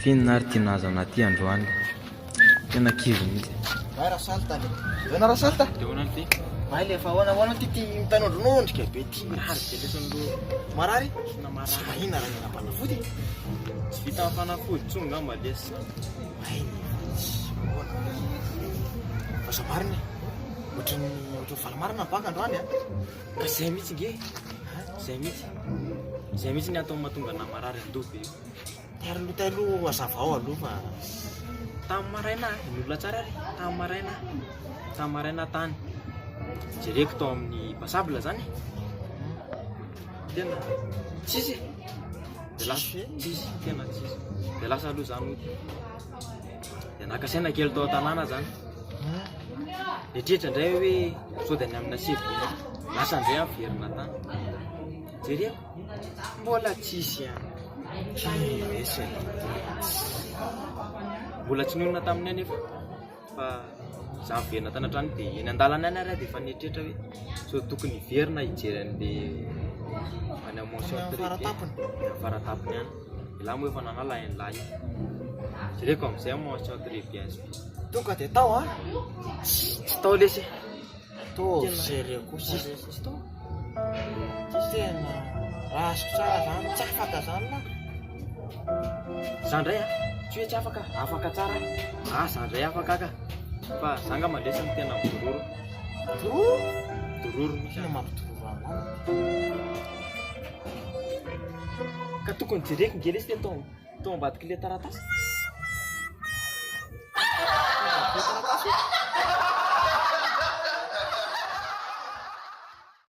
F'inona ary ty nahazo anah ty androany? Tena kivy mihitsy. Bay Rasalta le. Ahoana Rasalta? De ahoana ty? Bay le fa ahoana ahoana ty ty mitanondronondrika be ty. Marary be lesy ny loha. Marary? Tena marary. Tsy mahina raha mihinam-panafody. Tsy vitan'ny fanafody intsony ngamba lesy. Bay ny tsy ahoana. Fa za marina e. Ohatran'ny ohatran'ny faly marina ny baka androany a. Ka zay mihitsy nge. Zay mihitsy. Zay mihitsy ny antony mahatonga anah marary andoha be io. Tary aloha tary aloha hazavao aloha fa. Tamin'ny maraina aho, ny olona tsara ary, tamin'ny maraina aho, tamin'ny maraina aho tany. Jereko tao amin'ny passable zany. Tena tsisy e. De lasa tsisy, tena tsisy. De lasa aloha za nody. De naka saina kely tao an-tanàna zany. Nieritreritra indray hoe sao dia any amina sivy lasa indray aho miverina tany. Jereko. Mbola tsisy ihany. Tsisy. Mbola tsy nionona taminay anefa fa za miverina tany an-trano dia eny an-dalana any ary aho dia efa nieritreritra hoe sao tokony hiverina hijery an'le any amin'ny mention très bien. Faratapony. Faratapony any. Elah moa efa nanala an'lah io. Jereko amin'izay mention très bien. Tonga dia tao an? Tsy tao lesy e. Toa sérieux kosa lesy. Tsy tao. Tena azoko tsara zany, tsy afaka zany lah. Za ndray a, tsy hoe tsy afaka, afaka tsara. Ah, za ndray afaka ka. Fa za angamba lesy no tena midororo. Dororo? Dororo mihitsy. Tena mampidororo anao. Ka tokony jereko nge lesy le tao tao ambadik'ilay taratasy.